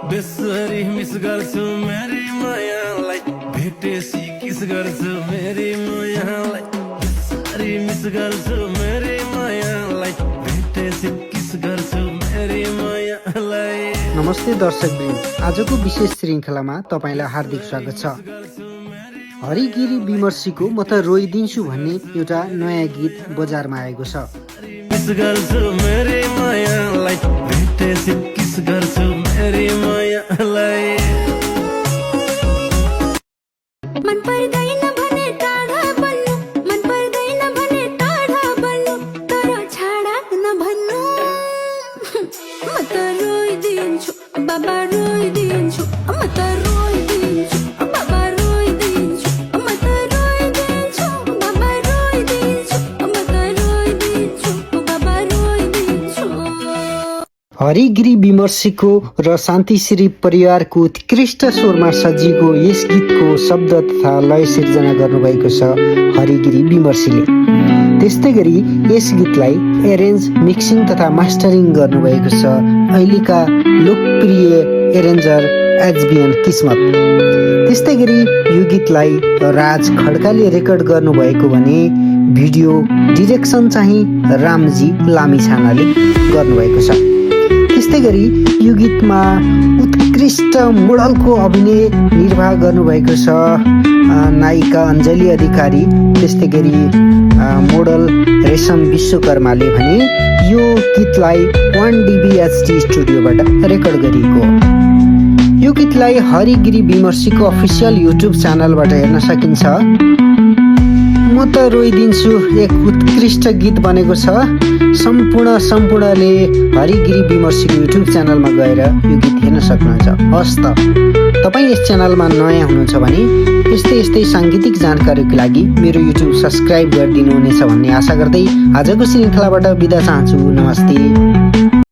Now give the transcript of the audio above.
बेसरी miss गर्छु मेरी मायालाई भेटेसी kiss गर्छु मेरी मायालाई बेसरी मिस गर्छु मेरी मायालाई भेटेसी किस गर्छु मेरी मायालाई। नमस्ते दर्शकवृन्द, आजको विशेष श्रृङ्खलामा तपाईँलाई हार्दिक स्वागत छ। हरिगिरी विमर्शीको म त रोइदिन्छु भन्ने एउटा नयाँ गीत बजारमा आएको छ। किस गर्छु मेरी मायालाई भेटेसी किस गर्छु मेरी मायालाई। मन पर्दैन भने टाढा बन्नु, मन पर्दैन भने टाढा बन्नु, तर छाडा नभन्नु। म त रोइदिन्छु बाबा रोइदिन्छु, म त रोइदिन्छु बाबा रोइदिन्छु, म त रोइदिन्छु बाबा रोइदिन्छु, म त रोइदिन्छु बाबा रोइदिन्छु। हरिगिरी विमर्शीको र शान्तिश्री परिवारको उत्कृष्ट स्वरमा सजिएको यस गीतको शब्द तथा लय सिर्जना गर्नुभएको छ हरिगिरी विमर्शीले। त्यस्तै गरी यस गीतलाई एरेन्ज, मिक्सिङ तथा मास्टरिङ गर्नुभएको छ अहिलेका लोकप्रिय एरेन्जर एचबिएन किस्मत। त्यस्तै गरी यो गीतलाई राज खड्काले रेकर्ड गर्नुभएको भने भिडियो डिरेक्सन चाहिँ रामजी लामिछानाले गर्नुभएको छ। त्यस्तै गरी यो गीतमा उत्कृष्ट मोडलको अभिनय निर्वाह गर्नुभएको छ नायिका अञ्जली अधिकारी, त्यस्तै गरी मोडल रेशम विश्वकर्माले भने यो गीतलाई 1DB HD स्टुडियोबाट रेकर्ड गरिएको हो। यो गीतलाई हरिगिरी विमर्शीको अफिसियल युट्युब च्यानलबाट हेर्न सकिन्छ। म त रोइदिन्छु एक उत्कृष्ट गीत बनेको छ। सम्पूर्णले हरिगिरी विमर्शीको युट्युब च्यानलमा गएर यो गीत हेर्न सक्नुहुन्छ। हस् त, तपाईँ यस च्यानलमा नयाँ हुनुहुन्छ भने यस्तै साङ्गीतिक जानकारीको लागि मेरो युट्युब सब्सक्राइब गरिदिनुहुनेछ भन्ने आशा गर्दै आजको श्रृङ्खलाबाट बिदा चाहन्छु। नमस्ते।